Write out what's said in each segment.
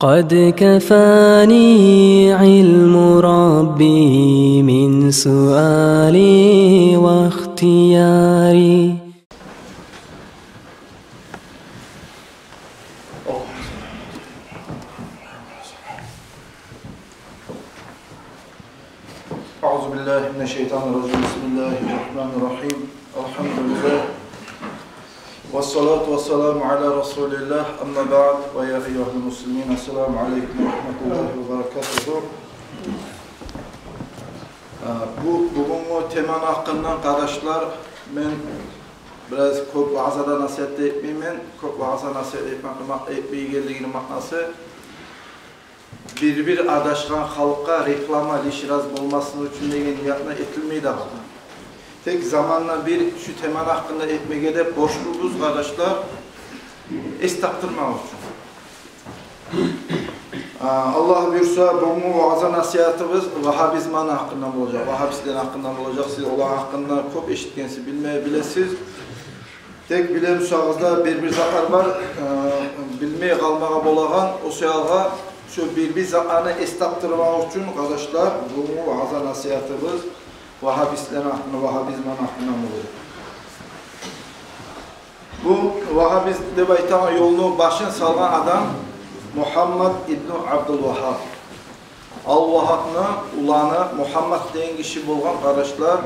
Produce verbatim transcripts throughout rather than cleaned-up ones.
قد كفاني علم ربي من سؤالي واختياري. أعوذ بالله من الشيطان الرجيم. بسم الله الرحمن الرحيم. الحمد لله. والصلاة والسلام على رسول الله. أما بعد. ويا أيها المسلمين. السلام عليكم ورحمة الله وبركاته. Э, бу, бугюнгю теманы гьакъындан, къардашлар, мен бираз кёп ваъза да, насигьат да этмеймен. Кёп ваъза, насигьат этмек, этмейгенлигини маънасы бир-бир адашгъан халкъгъа реклама, лишний раз болмасын учун деген ниятны этилмей дагъы. Тек заманда бир шу теманы гьакъында этмеге деп борчлубуз, къардашлар, эс тапдырмакъ учун. А, Аллагь буюрса, бугюнгю ваъза-насигьатыбыз вагьабизманы гьакъындан болажакъ, вагьабистлени гьакъындан болажакъ. Сиз оланы гьакъында кёп эшитгенсиз, билме, билесиз. Тек биле бусагъыз да, бир-бир затлар бар, э, билмей къалмагъа болагъан. О саялгъа шу бир-бир затланы эс тапдырмакъ учун, къардашлар, бугюнгю ваъза-насигьатыбыз вагьабистлени гьакъында, вагьабизманы гьакъындан болажакъ. Бу вагьабизм деп айтагъан ёлну башын салгъан адам Мугьаммад ибну Абдулвагьаб. Алвагьабны уланы Мугьаммад деген гиши болгъан, къардашлар,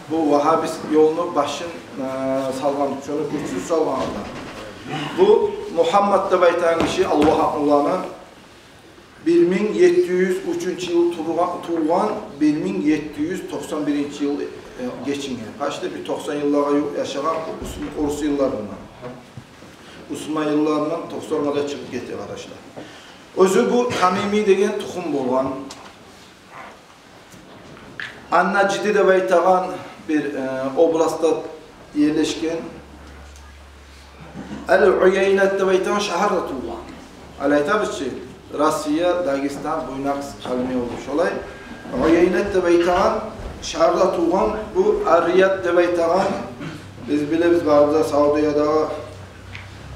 бу вагьабист ёлну башын, э, салгъан, шону гючюн салгъан адам. Бу Мугьаммад деп айтагъан гиши, Алвагьабны уланы, бир минг етти юз уьчюнчю йыл тувгъан, тувгъан, бир минг етти юз токъсан биринчи йыл, э, гечинген. Почти бир токъсан йыллагъа ювукъ яшагъан, орус, орус йылларындан. Мусулман йылларындан токъсангъа да чыгъып гете, къардашлар. Оьзю бу Тамими деген тухум болгъан. Ан-Нажди деп айтагъан бир, э, областда ерлешген. Ал-Уяйнат деп айтагъан шагьарда тувгъан. Гьали айтабыз чы, Россия, Дагъыстан, Буйнакск, Калмия болуп шолай. Уяйнат деп айтагъан шагьарда тувгъан. Бу Ар-Рияд деп айтагъан, биз билебиз, барыбыз да, Саудиядагъы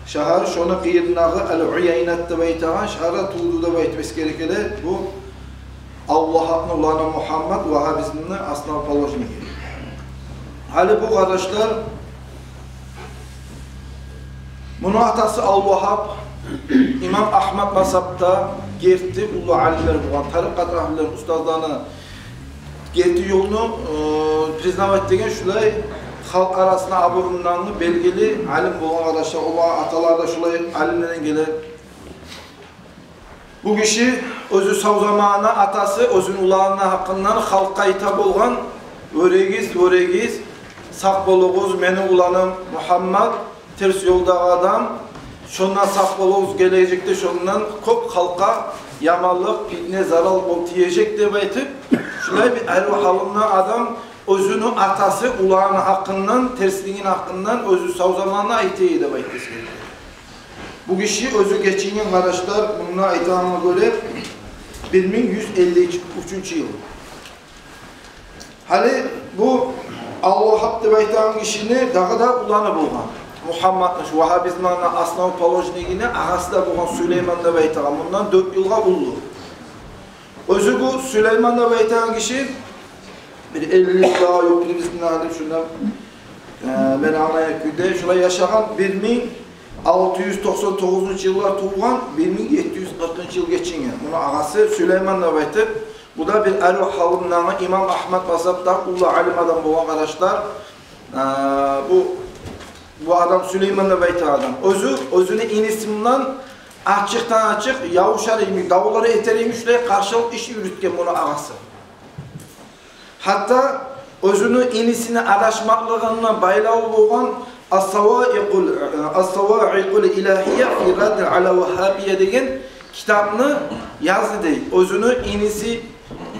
шагьар, шону къыйырындагъы Ал-Уяйнат деп айтагъан шагьарда тувду деп айтып эсгере геле бу Алвагьабны уланы Мугьаммад, вагьабизмни основоположниги. Гьали бу, къардашлар, муну атасы Алвагьаб имам Агьмад мазгьабда герти уллу алимлер болгъан, тарикъат агьлюлер, устазланы герти ёлну, э, признавать этеген, шулай халкъ арасында абурундан белгили алим болгъан, къардашлар. Оланы аталары да шулай алимлерден геле. Бу гиши оьзю сав заманында атасы оьзюню уланы гьакъындан халкъгъа айта болгъан: «Вёрегиз, вёрегиз, сакъ болугъуз, мени уланым Мугьаммад терс ёлдагъы адам, шондан сакъ болугъуз, гележекде шондан кёп халкъгъа яманлыкъ, питне, зарал болуп тиежек», — деп айтып, шулай бир арив гьалында адам оьзюню атасы уланы гьакъындан, терслигини гьакъындан оьзю сав заманында айта эди деп айтып эсгере. Бу гиши оьзю гечинген, къардашлар, мунда айтагъангъа гёре, бир минг юз элли уьчюнчю йыл. Гьали бу Алвагьаб деп айтагъан гишини дагъы да уланы болгъан. Мугьаммадны, шу вагьабизмни основоположнигини агъасы да болгъан Сулейман деп айтагъан, мундан дёрт йылгъа уллу. Оьзю бу Сулейман деп айтагъан гиши бир элли йыллагъа ювукъ, приблизительно деп, шунда, э, мен англайгъан кюйде, шулай яшагъан, бир минг алты юз токъсан тогъузунчу йыллар тувгъан, бир минг етти юз къыркъынчы йыл гечинген. Муну агъасы Сулейман деп айтып, бу да бир арив гьалындагъы имам Агьмад мазгьабдагъы уллу алим адам болгъан, къардашлар. Э, бу, бу адам Сулейман деп айтагъан адам. Оьзю, оьзюню иниси булан ачыкъдан-ачыкъ, явушар йимик, давлар этер йимик, шулай къаршылыкъ иш юрютген муну агъасы. Гьатта оьзюню инисини адашмакълыгъына байлавлу болгъан «Ас-Саваикъул, Ас-Саваикъул Илагьия фи Радд ала Вагьабия» деген китапны язды дей. Оьзюню иниси,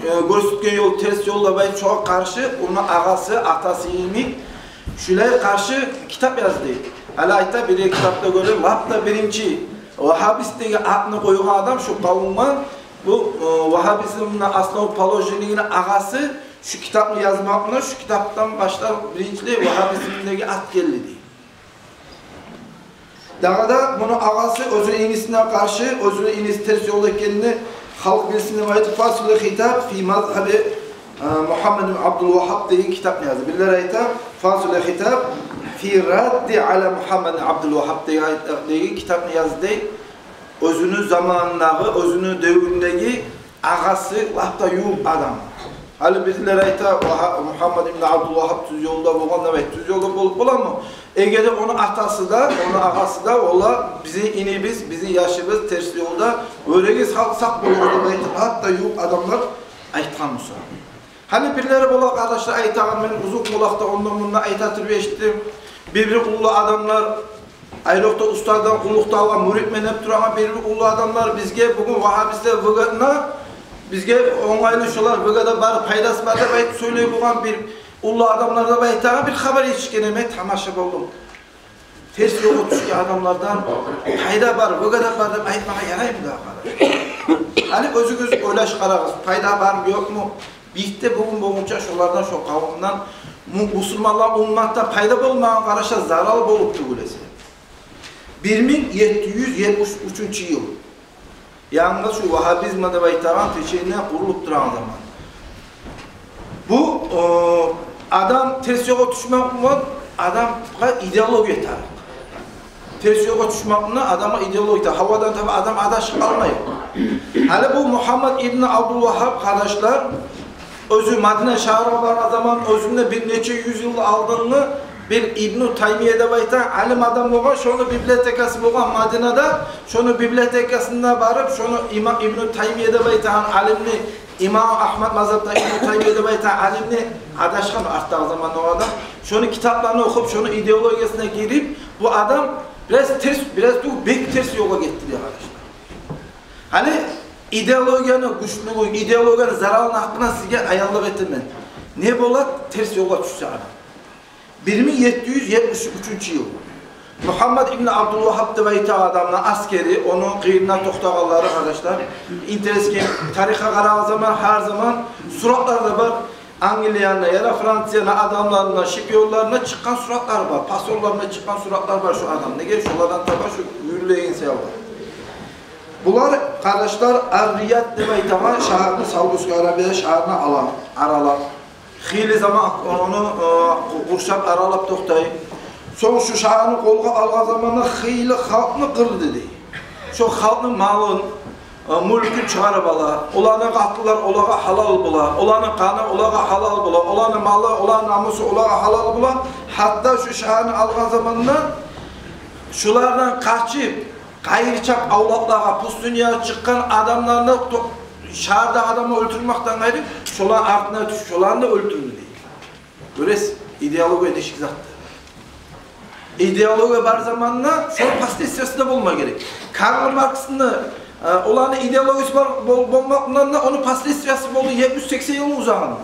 э, гёрсетген ёл терс ёл деп айтып, шогъар къаршы, ону агъасы, атасы йимик, шулай къаршы китап язды дей. Гьали айта, бир китапда гёре, лап да биринчи вагьабист деген атны къойгъан адам шу къавумгъа, бу, э, вагьабизмни основоположнигини агъасы шу китапны язмакъны, шу китапдан башлап биринчилей вагьабизм деген ат гелди дей. Дагъы да муну агъасы оьзюню инисине къаршы, оьзюню иниси терс ёлда экенин халкъ билсин деп айтып, «Фасулу хитаб фи мазгьаби, э, Мухаммад ибн Абдул Вагьаб» деген китапны язды. Бирлер айта, «Фасулу хитаб фи радди ала Мухаммад ибн Абдул Вагьаб» деген, деген китапны язды дей. Оьзюню заманындагъы, оьзюню девюрюндеги агъасы лап да ювукъ адам. Гьали бирлер айта, Вагьа-, Мухаммад ибн Абдул Вагьаб тюз ёлда болгъан деп айта. Тюз ёлда болуп боламы? Эгер де ону атасы да, ону агъасы да, олар бизин инибиз, бизин яшыбыз терс ёлда, оьрегиз халкъ, сакъ болугъуз деп айтып, гьатта ювукъ адамлар айтгъан буса. Гьали бирлери бола, къардашлар, айтагъан, мен узун къулакъда ондан-мундан айта туруп эшитдим. Бир-бир уллу адамлар, айрокъда устаздан къуллукъда алгъан, мюритмен деп турагъан бир-бир уллу адамлар бизге бугюн вагьабистлер выгодно, бизге онгайлы, шолар выгода бар, пайдасы бар деп айтып сёйлей болгъан бир уллу адамлар деп айтагъан бир хабар эшитген эдим, тамаша болдум. Терс ёлгъа тюшген адамлардан пайда бар, выгода бар деп айтмагъа яраймы дагъы, къардашлар? Гьали оьзюгюз ойлашып къарагъыз, пайда бармы, ёкъму? Битди бугюн болгъунча шолардан, шо къавумдан, му-, мусулманлар умматдан пайда болмагъан, къардашлар, зарал болуп тюгюл эсе. Бир минг етти юз етмиш уьчюнчю йыл. Янгыз шу вагьабизм деп айтагъан течение къурулуп турагъан заман. Бу, о, адам терс ёлгъа тюшмек булан адамгъа идеология тарыкъ. Терс ёлгъа тюшмек булан адамгъа идеология тарыкъ. Гьавадан таба адам адашып къалмай. Гьали бу Мухаммад ибн Абдул Вагьаб, къардашлар, оьзю Мадина шагьаргъа баргъан заман, оьзюнден бир нече юз йыл алдынгъы бир Ибну Таймия деп айтагъан алим адам болгъан, шону библиотекасы болгъан Мадинада, шону библиотекасына барып, шону има-, Ибну Таймия деп айтагъан алимни, имам Агьмад мазгьабда Ибну Таймия деп айтагъан алимни, адашгъан артдагъы заманда о адам, шону китапларын охуп, шону идеологиясына гирип, бу адам бираз терс, бираз тюгюл, бек терс ёлгъа гетди дей, къардашлар. Гьали идеологияны гючлюгю, идеологияны заралыны гьакъында сизге аянлыкъ этемен. Не болады терс ёлгъа тюшсе адам? Бир минг етти юз етмиш уьчюнчю йыл. Мухаммад ибн Абдул Вагьаб деп айтагъан адамны аскери, ону къырыйында токътагъанлары, къардашлар, интересный, тарихге къарагъан заман, гьар заман суратлар да бар. Англияны яда Францияны адамларына, шпионларына чыкъгъан суратлар бар, посолларына чыкъгъан суратлар бар шу адам. Неге, шолардан таба шу юрюлеген саялы. Булар, къардашлар, Ар-Рияд деп айтагъан шагьарны, Саудовская Аравия шагьарны ала, аралап. Хыйлы заман ону, э, къуршап, аралап токътай. Сонг шу шагьарны къолгъа алгъан заманда хыйлы халкъны къырды дей. Шо халкъны малын, э, мюлкюн чыгъарып ала. Оланы къатынлар олагъа гьалал бола. Оланы къаны олагъа гьалал бола. Оланы малы, оланы намусу олагъа гьалал бола. Гьатта шу шагьарны алгъан заманда шулардан къачып, къайры чап авлакълагъа, пустынягъа чыкъгъан адамланы то-, шагьардагъы адамлар оьлтюрмекден къайры, шоланы артына тюшюп, шоланы да оьлтюрдю дей. Гёресиз, идеология нечик затдыр. Идеология бар заманда шону последствиясы да болма герек. Карл Марксны, э, оланы идеологиясы бар бол-, болмакъ булан да, ону последствиясы болду етмиш-сексен йылны узагъында.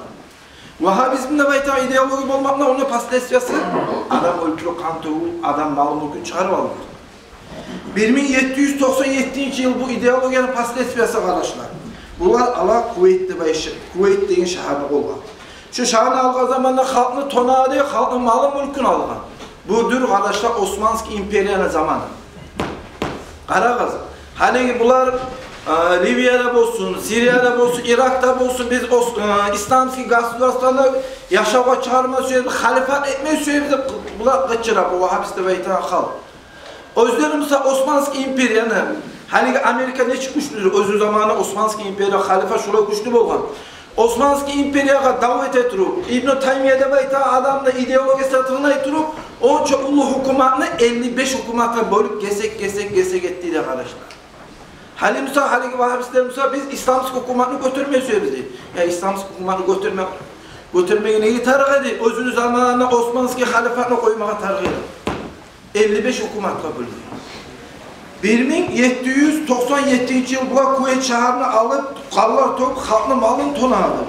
Вагьабизм деп айтагъан идеология болмакъ булан, ону последствиясы адам оьлтюрюп, къан тёгюп, адам малы-мюлкюн чыгъарып алды. Бир минг етти юз токъсан еттинчи йыл бу идеологияны последствиясы, къардашлар. Булар ала Кувейт деп айшы-, Кувейт деген шагьарны къолгъа. Шу шагьарны алгъан заманда халкъны тонады, халкъны малы-мюлкюн алгъан. Бу дюр, къардашлар, Османский империяны заманы. Къарагъыз, гьалиги булар, э, Ливияда болсун, Сирияда болсун, Иракда болсун, биз ос-, э, исламский государствону яшавгъа чыгъарма сюебиз, халифат этме сюебиз деп булар къычыра, бу вагьабист деп айтагъан халкъ. Оьзлери буса Османский империяны, гьалиги Америка нечик гючлюдюр, оьзю заманы Османский империя, халифа шулай гючлю болгъан. Османский империягъа дав эте туруп, Ибну Таймия деп айтагъан адамны идеологиясына тынглай туруп, онча уллу гьукуматны элли беш гьукуматгъа бёлюп, гесек, гесек, гесек этди дей, къардашлар. Гьали буса, гьалиги вагьабистлер буса, биз исламский гьукуматны гётерме сюебиз дей. Я исламский гьукуматны гётерме, гётермеге неге тарыкъ эди? Оьзюню заманында Османский халифатны къоймагъа тарыкъ эди. Элли беш гьукуматгъа бёлюндю. Бир минг етти юз токъсан еттинчи йыл булар Кувейт шагьарны алып, къанлар тёгюп, халкъны малын тонады.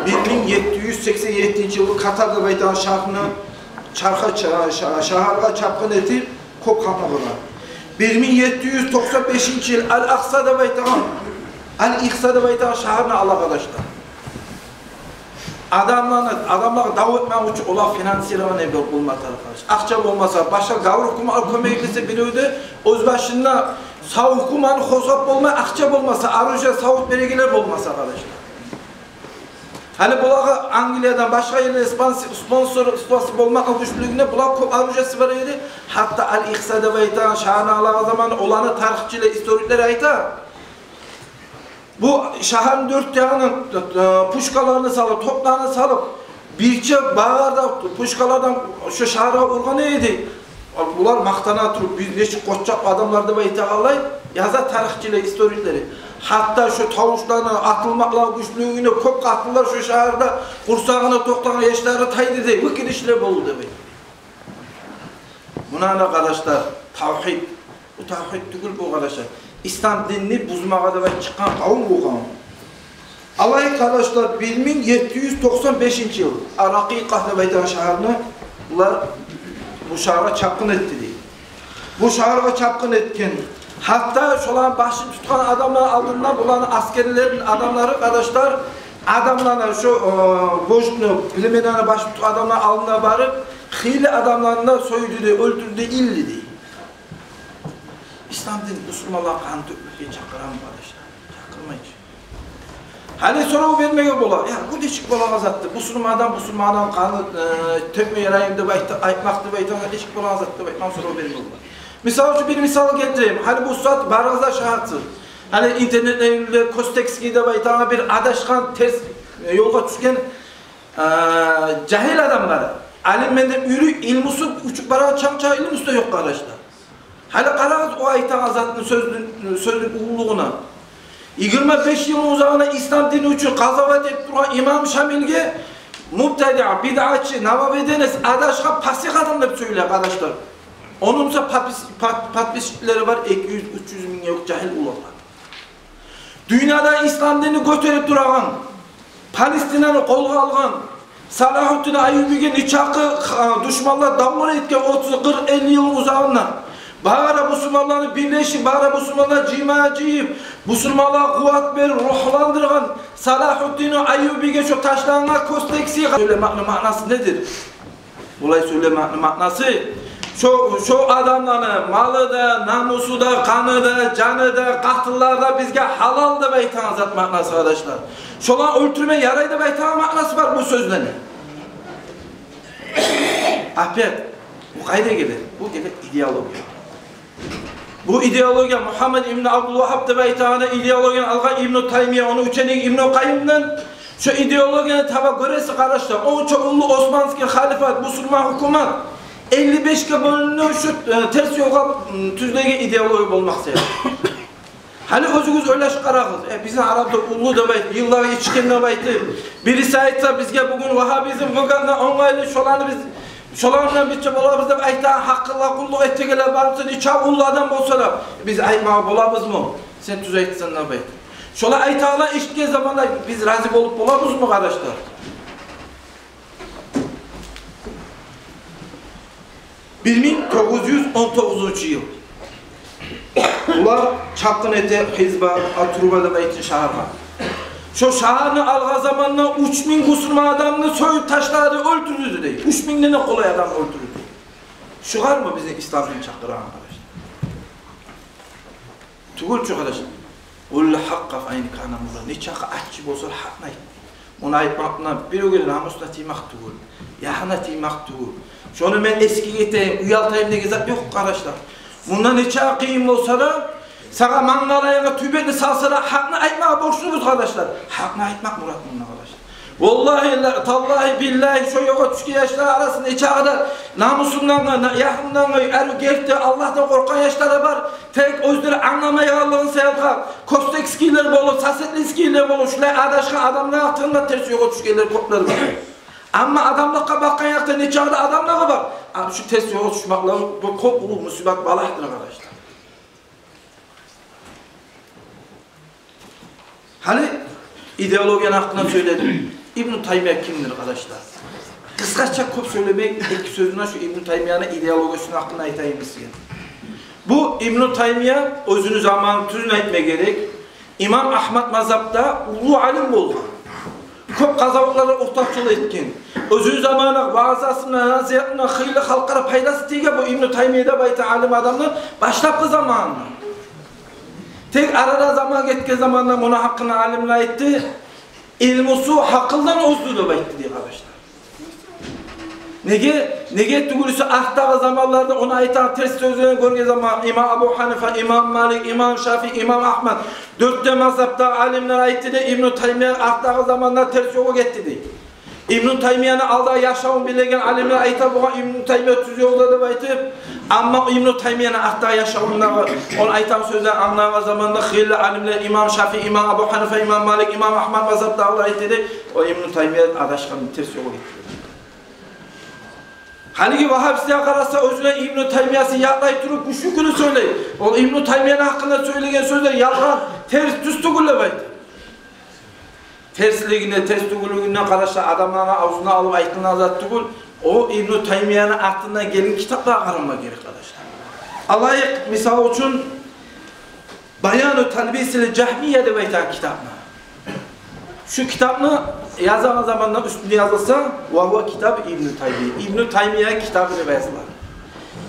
Бир минг етти юз сексен еттинчи йыл Катар деп айтагъан шагьарны, чарха-, ша-, ша-, шагьаргъа чапгъын этип, кёп халкъны къыргъан. Бир минг етти юз токъсан бешинчи йыл Аль-Акъса деп айтагъан, Аль-Акъса деп айтагъан шагьарны ала, къардашлар. Адамланы, адамлагъа дав этмек учун олар финансирование бер-, болма тарыкъ, къардаш. Акъча болмаса, башгъа гавур гьукумат кёмек этмесе, бирев де оьз башында сав гьукуматны къозгъап болмай, акъча болмаса, оружие савут берегенлер болмаса, къардашлар. Гьали булагъа Англиядан, башгъа ерлерден спонс-, спонсорствосу болмакъ гючлюгюне булар кёп оружиеси бар эди. Гьатта Аль-Ихса деп айтагъан шагьарны алагъан заман оланы тарихчилер, историклер айта. Бу шагьарны дёрт ягъына, э, пушкаларын салып, топларын салып, бирче багъар да пушкалардан шо шагьаргъа ургъан эди. Булар макътана туруп, биз нечик къоччакъ адамлар деп айтагъанлай, яза тарихчилер, историклери. Гьатта шо тавушланы, атылмакъланы гючлюгюне кёп къатынлар шо шагьарда къурсагъына токътагъан яшлары тайды дей, бу гиришлер болду деп айта. Муна, къардашлар, тавгьид. Бу тавгьид тюгюл бу, къардашлар. Ислам динни бузмагъа деп айтып чыкъгъан къавум бу къавум. Алай, къардашлар, бир минг етти юз токъсан бешинчи йыл Ар-Ракъикъа деп айтагъан шагьарны булар бу шагьаргъа чапгъын этди дей. Бу шагьаргъа чапгъын этген. Гьатта шоланы башын тутгъан адамланы алдында буланы аскерлерини адамлары, къардашлар, адамланы, шо, э, вождьну, племенаны башын тутгъан адамланы алдына барып, хыйлы адамланы да сойду дей, оьлтюрдю, илди дей. Ислам дин бусурманланы къанын тёкмеге чакъырамы, къардашлар? Чакъырмай чы. Гьали сорав бермеге бола: «Я, бу нечик болагъан затды? Бусурман адам бусурман адамны къанын, э, тёкме яраймы деп айт-, айтмакъ деп айтагъан, нечик болагъан затды?» деп айтмагъа сорав бермеге бола. Мисал учун, бир мисал гелтирейим. Гьали бу сагьат барыгъыз да шагьатсыз. Гьали интернетлерде Костекский деп айтагъан бир адашгъан, терс, э, ёлгъа тюшген, э, жагьил адам бар. Алим мен деп юрюй, илмусу учуп барагъан, чам-чам илмусу да ёкъ, къардашлар. Гьали къарагъыз о айтагъан затны, сёзню, сёзню уллулугъуна. Йигирма беш йылны узагъына ислам дини учун къазават этип тургъан имам Шамилге мубтадиъ, бидъатчы, Нававиден эсе адашгъан, пасикъ адам деп сёйлей, къардашлар. Ону буса подпис-, под-, подписчиклери бар эки юз, уьч юз минг ёкъ, жагьил уланлар. Дюньяда ислам динни гётерип турагъан, Палестинаны къолгъа алгъан, Салагьутдин Айюбиге нечакъы, а, душманлар давлар этген, отуз, къыркъ, элли йылны узагъында. Бары бусурманланы бирлешип, бары бусурманланы жыйма жыйып, бусурманлагъа къуват берип, ругьландыргъан Салагьутдин Айюбиге шо ташлангъан Костексий сёйлемекни маънасы недир? Булай сёйлемекни маънасы, шо, шо адамланы малы да, намусу да, къаны да, жаны да, къатынлары да бизге гьалал деп айтагъан зат маънасы, къардашлар. Шоланы оьлтюрме ярай деп айтагъан маънасы бар бу сёзлени. Опять, бу къайда геле? Бу геле идеология. Бу идеология, Мугьаммад ибн Абдул Вагьаб деп айтагъан идеологияны алгъан Ибну Таймия, ону учениги Ибну Къаййимден. Шо идеологияны таба гёресиз, къардашлар, онча уллу османский халифат, бусурман гьукумат элли бешге бёлюнюп, шо, э, терс ёлгъа, м, тюзлеген идеология болмакъ саялы. Гьали оьзюгюз ойлашып къарагъыз. Э, бизин арабызда уллу деп айтып, йыллар ичген деп айтып, бириси айтса бизге бугюн вагьабизм гьёкюнде онгайлы, шоланы биз, шолар булан бирче болабыз деп айтагъан, гьакъылгъа къуллукъ этегенлер бар буса, нечакъы уллу адам болса да, биз айтмагъа болабызмы? Сен тюз айтасан деп айтып. Шолар айтагъанлар эшитген заманда биз рази болуп болабызмы, къардашлар? Бир минг тогъуз юз он тогъузунчу йыл. Булар чапгъын эте Хизба, Атруба деп айтагъан шагьаргъа. Шо шагьарны алгъан заманда уьч минг бусурман адамны союп ташлады, оьлтюрдю дей. Уьч мингден де къолай адамны оьлтюрдю дей. Шогъармы бизин ислам дин чакъырагъан, къардашлар? Тюгюл чю, къардашлар. Къул гьакъкъа фа ин кана мурра. Нечакъы аччы болса да, гьакъны айт. Муну айтмакъдан биревге де намусуна тиймек тюгюл, ягьына тиймек тюгюл. Шону мен эсге гетейим, уялтайым деген зат ёкъ, къардашлар. Мунда нечакъы къыйын болса да, сагъа мангалайынга тюбекни салса да, гьакъны айтмагъа борчлубуз, къардашлар. Гьакъны айтмакъ мурат мунда, къардашлар. Валлагьи, ла-, таллагьи, биллагьи, шо ёлгъа тюшген яшлар арасында нечакъы да намусундан, на-, ягьындан, арив гертиден Аллагьдан къоркъгъан яшлар да бар. Тек оьзлери англамайгъанлыгъы саялы, Костекскийлер болуп, Сосетлинскийлер болуп, шулай адашгъан адамланы артында терс ёлгъа тюшгенлер кёплер бар. Амма адамлыкъгъа бакъгъан якъда нечакъы да адамлар бар. Амма шу терс ёлгъа тюшмеклер бу кёп уллу мусибат, балагьдыр, къардашлар. Гьали идеологияны гьакъында сёйледим. Ибну Таймия кимдир, къардашлар? Къысгъача, кёп сёйлемей, эки сёзюне шу Ибну Таймияны идеологиясыны гьакъында айтайым сизге. Бу Ибну Таймия оьзюню заманы, тюзюн айтма герек, имам Агьмад мазгьабда уллу алим болгъан. Кёп къазаватларда ортакъчылыкъ этген. Оьзюню заманында ваазасындан, насигьатындан хыйлы халкъгъа пайдасы тийген бу Ибну Таймия деп айтагъан алим адамны башлапгъы заманында. Тек арада заман гетген заманда муну гьакъында алимлер айтды, илмусу гьакъылдан озду деп айтды дей, къардашлар. Неге, неге тюгюл эсе, артдагъы заманларда ону айтагъан терс сёзлерин гёрген заман имам Абу Гьанифа, имам Малик, имам Шафии, имам Агьмад, дёрт де мазгьабдагъы алимлер айтды дей, Ибну Таймия артдагъы заманда терс ёлгъа гетди дей. Ибну Таймияны алда яшавун билеген алимлер айта болгъан, Ибну Таймия тюз ёлда деп айтып, амма Ибну Таймияны артдагъы яшавундагъы, ону айтагъан сёзлерин англагъан заманда хыйлы алимлер, имам Шафии, имам Абу Гьанифа, имам Малик, имам Агьмад мазгьабдагъылар айтды дей, о Ибну Таймия адашгъан, терс ёлгъа гетди. Гьалиги вагьабистлеге къараса, оьзюне Ибну Таймиясын якълай туруп, гючлю кюйде сёйлей. О Ибну Таймияны гьакъында сёйлеген сёзлер ялгъан, терс, тюз тюгюл деп айта. Терслигине, терс тюгюллюгюне, къардашлар, адамланы авзундан алып айтылгъан зат тюгюл. О Ибну Таймияны артындан гелген китаплагъа къарама герек, къардашлар. Алайыкъ, мисал учун, «Баяну талбисил жагьмия» деп айтагъан китапны. Шу китапны язагъан заманда уьстюнде язылса, «Ва гьува китаб Ибну Таймия». Ибну Таймия китабы деп языла.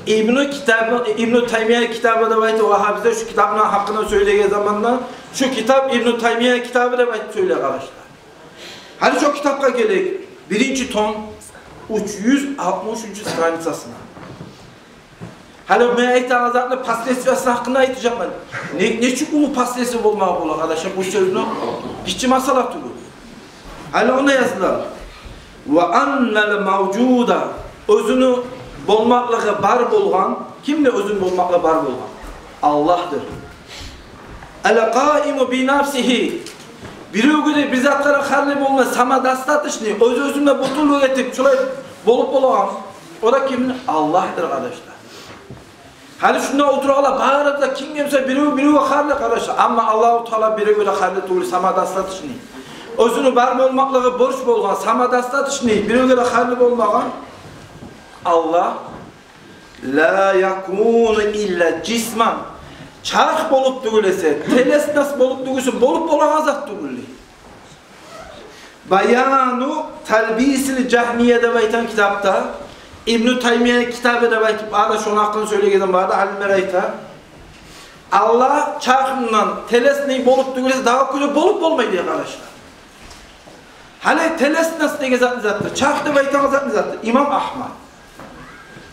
Ибну китабы, Ибну Таймия китабы деп айтып, вагьабизлер шу китапны гьакъында сёйлеген заманда, шу китап Ибну Таймия китабы деп айтып сёйлей, къардашлар. Гьали шу китапгъа гелейик. Биринчи том, уьч юз алтмыш уьчюнчю страницасына. Гьали мен айтагъан затны последствиясыны гьакъында айтажакъман. Не, нечик уллу последствия болмагъа бола, къардашлар, бу сёзню? Гиччи масъала тюгюл. Гьали онда языла: «Ва аннал мавжуда», оьзюню болмакълыгъы бар болгъан. Кимдир оьзюню болмакълыгъы бар болгъан? Аллагьдыр. «Ал-къаиму би нафсигьи», биревге де бир затгъа да харлы болмай, самодостаточный, оьз-оьзюне бютюнлюк этип, шулай болуп болагъан. О да ким? Аллагьдыр, къардашлар. Гьали шунда олтурагъанлар бары да, ким гелсе, бирев-биревге харлы, къардашлар. Амма Аллагьу Таала биревге де харлы тюгюл, самодостаточный. Оьзюню бар болмакълыгъы борч болгъан, самодостаточный, биревге де харлы болмагъан Аллагь. «Ла якуну илла жисман». Чарх болуп тюгюл эсе, телесность болуп тюгюл эсе, болуп болагъан зат тюгюл. «Баяну талбисил жагьмия» деп айтагъан китапда, Ибну Таймия китабы деп айтып, ана шону гьакъында сёйлеген бары да алимлер айта. Аллагь чархындан телесный болуп тюгюл эсе, дагъы кюйде болуп болмай дей, къардашлар. Гьали телесность деген зат не затдыр? Чарх деп айтагъан зат не затдыр? Имам Агьмад.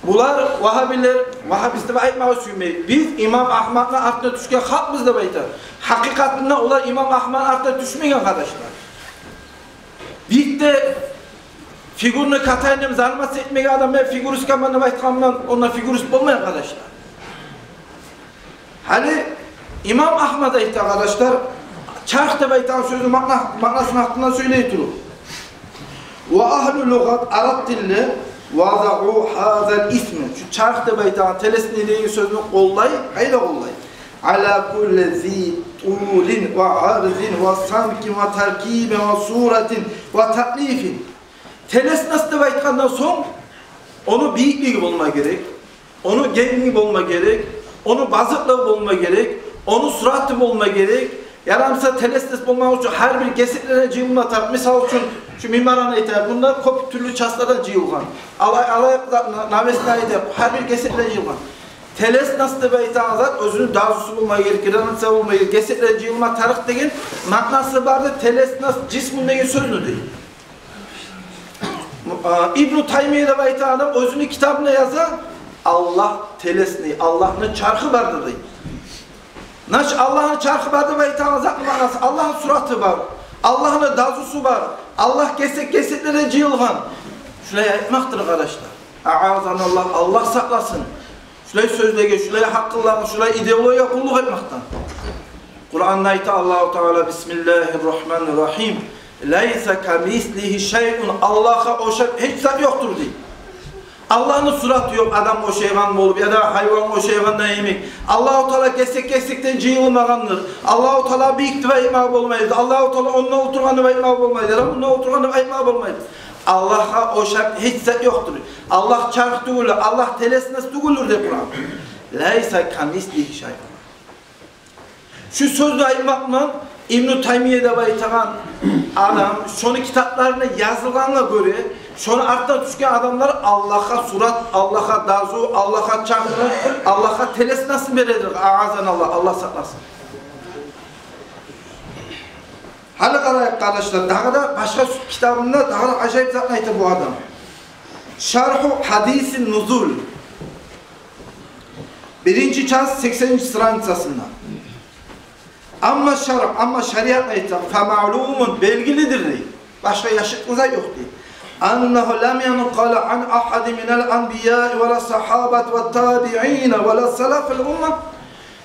Булар вагьабилер, вагьабист деп айтмагъа сюймей. Биз имам Агьмадны артына тюшген халкъбыз деп айта. Гьакъыкъатында олар имам Агьмадны артына тюшмеген, къардашлар. Бир де фигурный катанием заниматься этмеген адам, мен фигуристман деп айтгъандан, онда фигурист болмай, къардашлар. Гьали имам Агьмад айта, къардашлар, чарх деп айтагъан сёзню маъна-, маънасыны гьакъында сёйлей туруп: «Ва агьлу лугъат», арап тилли, «вазагъу гьазал исма», шу чарх деп айтагъан телесный деген сёзню къоллай, къайда къоллай? «Ала кулли зи тулин ва арзин ва самтин ва таркибин ва суратин ва таълифин». Телесность деп айтгъандан сонг, ону бийиклиги болма герек, ону генглиги болма герек, ону базыкълыгъы болма герек, ону сураты болма герек. Ярамаса, телесность болмакъ учун гьар бир гесеклерден жыйылма тарыкъ. Мисал учун, шу минбарны айтайыкъ, мунда кёп тюрлю частлардан жыйылгъан. Алай, алай, на-, навесни айтайыкъ, гьар бир гесеклерден жыйылгъан. Телесность деп айтагъан зат, оьзюню дазусу болма герек, градация болма герек, гесеклерден жыйылма тарыкъ деген маънасы барды телесность, жисмун деген сёзню дей. А, Ибну Таймия деп айтагъан адам оьзюню китабында яза, Аллагь телесный, Аллагьны чархы барды дей. Значит, Аллагьны чархы бар деп айтагъан затны маънасы, Аллагьны сураты бар, Аллагьны дазусу бар, Аллагь гесек-гесеклерден жыйылгъан. Шулай айтмакъдыр, къардашлар. Аъазаналлагь, Аллагь сакъласын. Шулай сёзлеге, шулай гьакъыллагъа, шулай идеологиягъа къуллукъ этмекден. Къуранда айта Аллагьу Таала: «Бисмиллагьир рагьманир рагьим. Лайса камислигьи шайъун». Аллагьгъа ошап гьеч зат ёкъдур дей. Аллагьны сураты ёкъ, адамгъа ошайгъан болуп, яда гьайвангъа ошайгъан да йимик. Аллагьу Таала гесек-гесекден жыйылмагъандыр. Аллагьу Таала бийик деп айтмагъа болмайды. Аллагьу Таала онда олтургъан деп айтмагъа болмайды. Яда мунда олтургъан деп айтмагъа болмайды. Аллагьгъа ошап гьеч зат ёкъдур. Аллагь чарх тюгюл, Аллагь телесность тюгюлдюр деп Къуран. Лайса камислигьи шайъун. Шу сёзню айтмакъ булан Ибну Таймия деп айтагъан Адам шону китапларына язылгъангъа гёре, шону артына тюшген адамлар Аллагьгъа сурат, Аллагьгъа дазу, Аллагьгъа чархны, Аллагьгъа телес насны бередир, агъазаналлагь, Аллагь сакъласын. Гьали къарайыкъ, къардашлар, дагъы да башгъа китабында дагъы да ажайып затны айта бу адам. Шаргьу гьадисин нузул. Биринчи час, сексенинчи страницасында. Амма шар, амма шариат айта, фа маълумун, белгилидир дей. Башгъа яшыртгъыза ёкъ дей. Аннагьу лам янкъал ан агьадин минал анбияи ва ла сагьабати ва табиина ва ла салафил умма.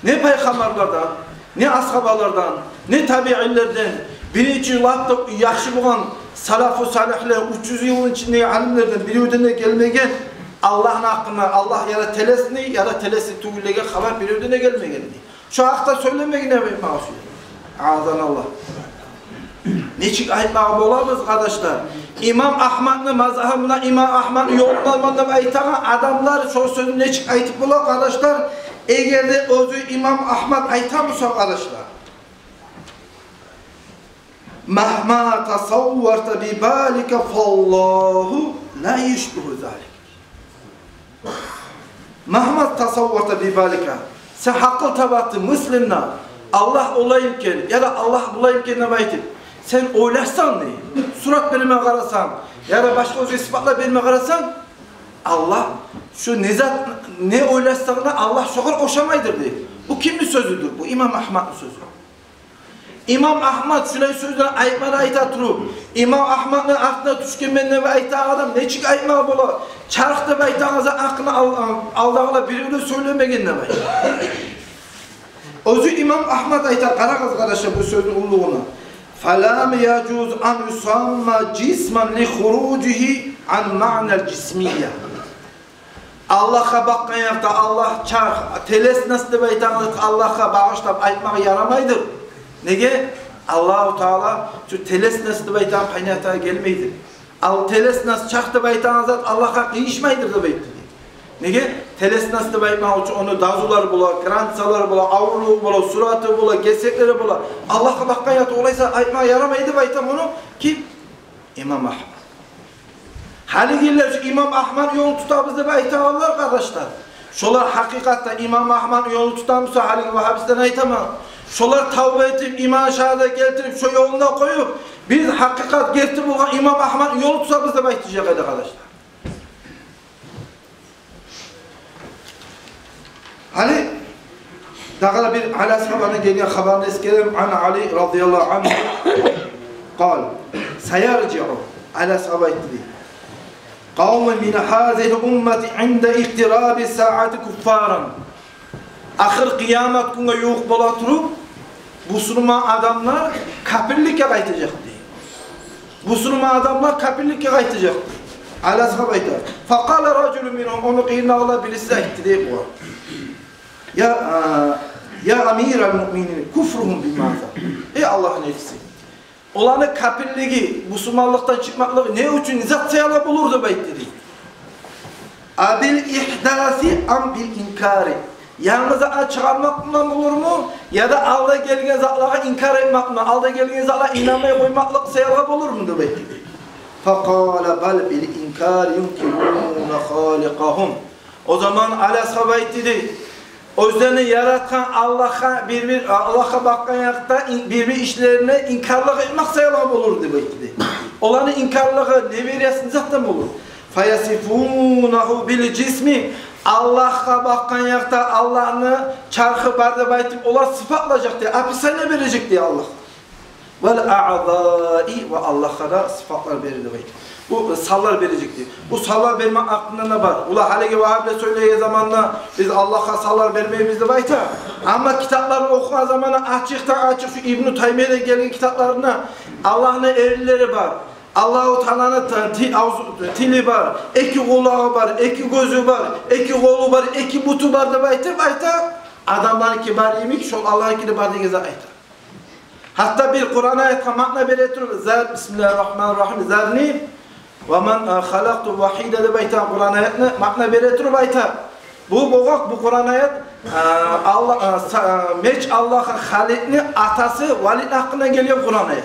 Не пайхаммарлардан, не асгьабалардан, не табиинлерден, биринчи лап да яхшы болгъан салафу салигьлер, уьч юз йылны ичиндеги алимлерден биревден де гелмеген Аллагьны гьакъына, Аллагь яда телесни, яда телеси тюгюллеге хабар биревден де гелмеген дей. Шо гьакъда сёйлемегине бек магъсур. Агъазаналлагь. Нечик айтмагъа болабыз, къардашлар? Имам Агьмадны мазгьабына, Имам Агьмадны ёлуна барман деп айтагъан адамлар шо сёзню нечик айтып бола, къардашлар? Эгер де оьзю Имам Агьмад айта буса, къардашлар. Магьма тасавварта би балика фаллагьу ла юшбигьу залик. Магьма тасавварта би балика. Сен гьакъыл таба туруп, мыслингда, Аллагь олай экен, яда Аллагь булай экен деп айтып, сен ойлашсанг дей, сурат берме къарасанг, яда башгъа оьзге сыпатлар берме къарасанг, Аллагь шо не зат, не ойлашсанг да, Аллагь шогъар ошамайдыр дей. Бу кимни сёзюдюр? Бу Имам Агьмадны сёзю. Имам Агьмад шулай сёзлер айтманы айта туруп, Имам Агьмадны артына тюшгенмен деп айтагъан адам нечик айтмагъа бола? Чарх деп айтагъан зат гьакъында ал-, алдагъылар биревлер сёйлемеген деп айта. Оьзю Имам Агьмад айта, къарагъыз, къардашлар, бу сёзню уллулугъуна. Фалам яжуз ан юсамма жисман ли хуружигьи ан маънал жисмия. Аллагьгъа бакъгъан якъда Аллагь чарх, телесность деп айтагъан Аллагьгъа багъышлап айтмагъа ярамайдыр. Неге? Аллагьу Таала шу телесность деп айтагъан понятиеге гелмейдир. Ал телесность, чарх деп айтагъан зат Аллагьгъа къыйышмайдыр деп айтды. Неге? Телесность деп айтмакъ учун ону дазулары бола, границалары бола, авурлугъу бола, сураты бола, гесеклери бола. Аллагьгъа бакъгъан якъда олай зат айтмагъа ярамай деп айта муну ким? Имам Агьмад. Гьалигилер шу Имам Агьмадны ёлун тутабыз деп айтагъанлар, къардашлар, шолар гьакъыкъатда Имам Агьмадны ёлун тута буса, гьалиги вагьабистлени айтаман, шолар тавба этип, иман шагьадат гелтирип, шо ёлун да къоюп, биз гьакъыкъат герти болгъан Имам Агьмадны ёлун тутабыз деп айтажакъ эди, къардашлар. Гьали дагъы да бир Али асгьабадан гелген хабарны эсгерейим. Ан Али радияллагьу ангьу къал: саяржиу, Али асгьаба айтды дей, къавмун мин гьазигьил уммати инда икътираби саати куффаран. Ахыр къыямат гюнге ювукъ бола туруп, бусурман адамлар капирликге къайтажакъ дей. Бусурман адамлар капирликге къайтажакъ дей. Али асгьаб айта: факъала ражулун мингьум, ону къырыйындагъылар бириси айтды дей бугъар: я, а, я амирал муъминин, куфругьум бимаза? Эй Аллагьны элчиси, оланы капирлиги, бусурманлыкъдан чыкъмакълыгъы не учун, не зат саялы болур деп айтды дей. Абил ихдаси ам бил инкари? Янгы затны чыгъармакъ булан болурму, яда алда гелген затлагъа инкар этмекми, алда гелген затлагъа инанмай къоймакълыкъ саялы болурму деп айтды дей. Факъала бал бил инкари юнкируна халикъагьум. О заман Али асгьаб айтды дей, оьзлени яратгъан Аллагьгъа бир-бир, Аллагьгъа бакъгъан якъда ин-, бир-бир ишлерине инкарлыкъ этмек саялы болур деп айтды дей. Оланы инкарлыгъы не бересин затдан болур? Фаясифунагьу бил жисми. Аллагьгъа бакъгъан якъда Аллагьны чархы бар деп айтып, олар сыпатлажакъ дей, описание бережек дей Аллагь. Вал аъзаи, ва Аллагьгъа да сыпатлар берер деп айта. Бу, э, санлар бережек дей. Бу санлар бермек гьакъында да бар. Олар гьалиги вагьабилер сёйлеген заманда биз Аллагьгъа санлар бермейбиз деп айта. Амма китапларын охугъан заманда ачыкъдан ачыкъ шу Ибну Таймиядан гелген китапларында Аллагьны эллери бар, Аллагьу Тааланы та-, ти-, авзу-, тили бар, эки къулагъы бар, эки гёзю бар, эки къолу бар, эки буту бар деп айтып айта. Адамланыки бар йимик, шол Аллагьныки де бар деген зат айта. Гьатта бир Къуран аятгъа маъна бере туруп, зар-, бисмиллагьи ррагьмани ррагьим, зарни ва ман, а, халакъту вагьида деп айтагъан Къуран аятны маъна бере туруп айта. Бу болгъакъ, бу Къуран аят, а, Алла-, а, са-, а, меч Аллагьы Халикъни атасы Валидни гьакъында гелген Къуран аят.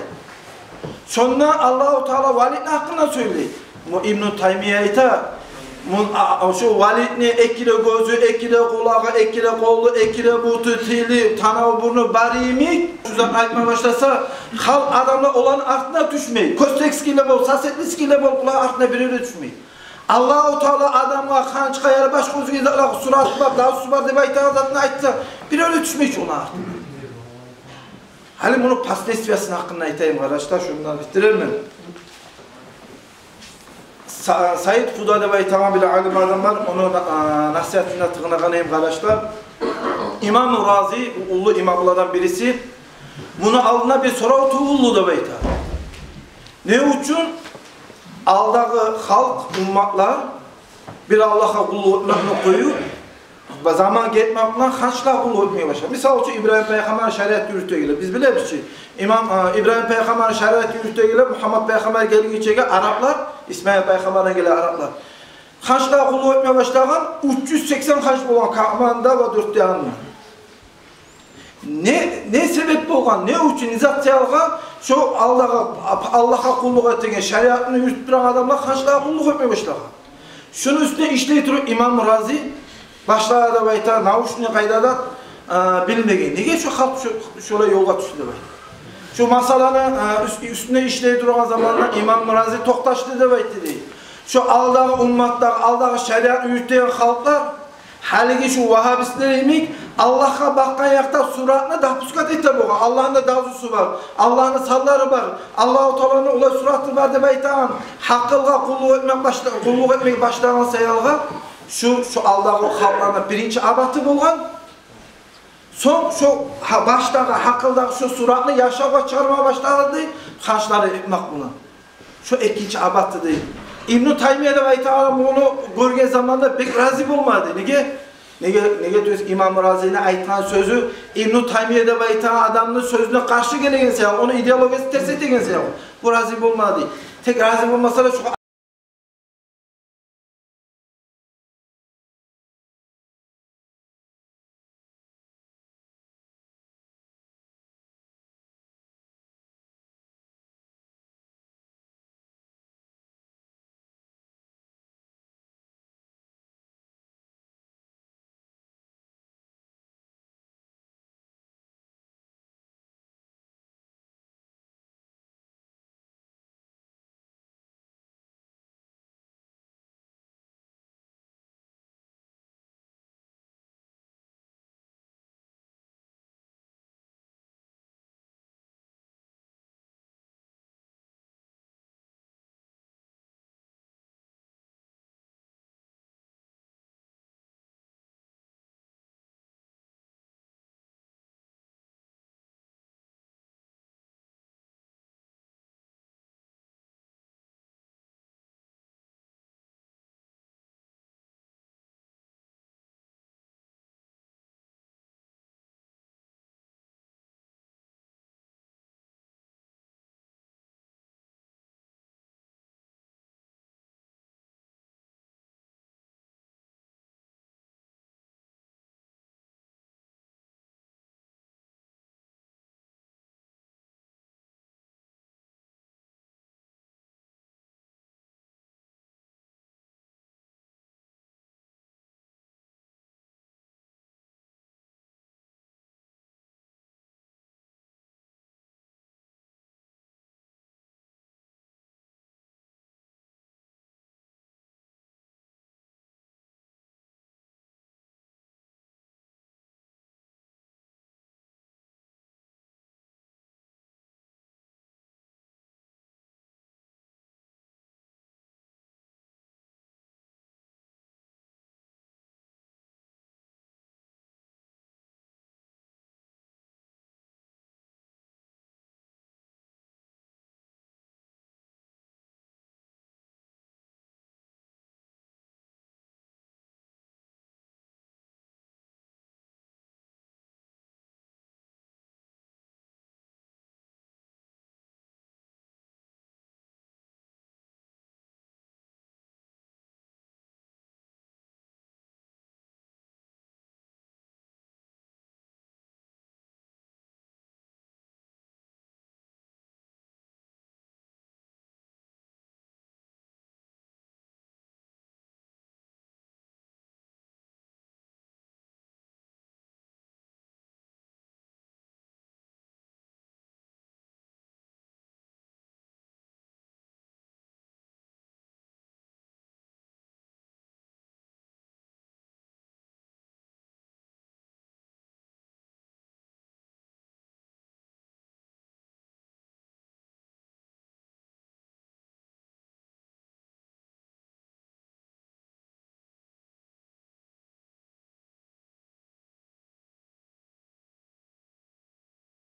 Шонда Аллагьу Таала Валидни гьакъында сёйлей. Бу Ибну Таймия айта, бу, а, а, шо Валидни эки де гёзю, эки де къулагъы, эки де къолу, эки де буту, тили, танаву, бурну бар йимик, шо затны айтма башласа, халкъ, адамлар оланы артына тюшмей. Кёстеги де бол, сасетли де бол, оланы артына бирев де тюшмей. Аллагьу Таала адамгъа къанча яра баш гёзю, сураты бар, дазусу бар деп айтагъан затны айтса, бирев де тюшмей чи оланы артына. Гьали муну последствиясыны гьакъында айтайым, къардашлар, шондан битдирермен. Са-, Саид Къуда деп айтагъан бир алим адам бар, ону, а, насигьатына тынглагъан эдим, къардашлар. Имам Рази, уллу имамлардан бириси, муну алдына бир сорав тувулду деп айта. Не учун алдагъы халкъ, умматлар бир Аллагьгъа къуллукъ этмекни къоюп, ба-, заман гетмек булан ханчлагъа къуллукъ этмеге башлады. Мисал учун, Ибрагьим пайхаммар шариат юрюте геле. Биз билебиз чи, имам, а, Ибрагьим пайхаммар шариат юрюте геле, Мугьаммат пайхаммар гелгинчеге араплар, Исмаил пайхаммардан геле араплар, ханчлагъа къуллукъ этмеге башлагъан, уьч юз сексен ханч болгъан Каъбаны да ва дёрт де янын. Не, не себеп болгъан, не учун, не зат саялгъа шо алдагъы, Аллагьгъа къуллукъ этеген, шариатны юрютюп турагъан адамлар ханчлагъа къуллукъ этмеге башлагъан? Шону уьстюнде ишлей туруп, имам Рази башлады деп айта, научный къайдада, а, билмеген. Неге шо халкъ шо, шолай ёлгъа тюшдю деп айта. Шо масъаланы, а, уьс-, уьстюнде ишлей турагъан заманда имам Рази токъташды деп айтды дей. Шо алдагъы умматдагъы, алдагъы шариатны юрютеген халкълар, гьалиги шо вагьабистлер йимик, Аллагьгъа бакъгъан якъда суратны допускать эте болгъан. Аллагьны дазусу бар, Аллагьны санлары бар, Аллагьу Тааланы олай сураты бар деп айтагъан гьакъылгъа къуллукъ этмек башла-, къуллукъ этмеге башлагъан саялгъа, шо, шо алдагъы халкъланы биринчи абаты болгъан. Сонг шо гьа-, башдагъы, гьакъылдагъы шо суратны яшавгъа чыгъарма башлагъан дей, ханчланы этмек булан. Шо экинчи абаты дей. Ибну Таймия деп айтагъан адам муну гёрген заманда бек рази болмады. Неге? Неге, неге тюгюл, имам Разини айтгъан сёзю Ибну Таймия деп айтагъан адамны сёзюне къаршы гелеген саялы, ону идеологиясын терс этеген саялы. Бу рази болмады. Тек рази болмаса да, шо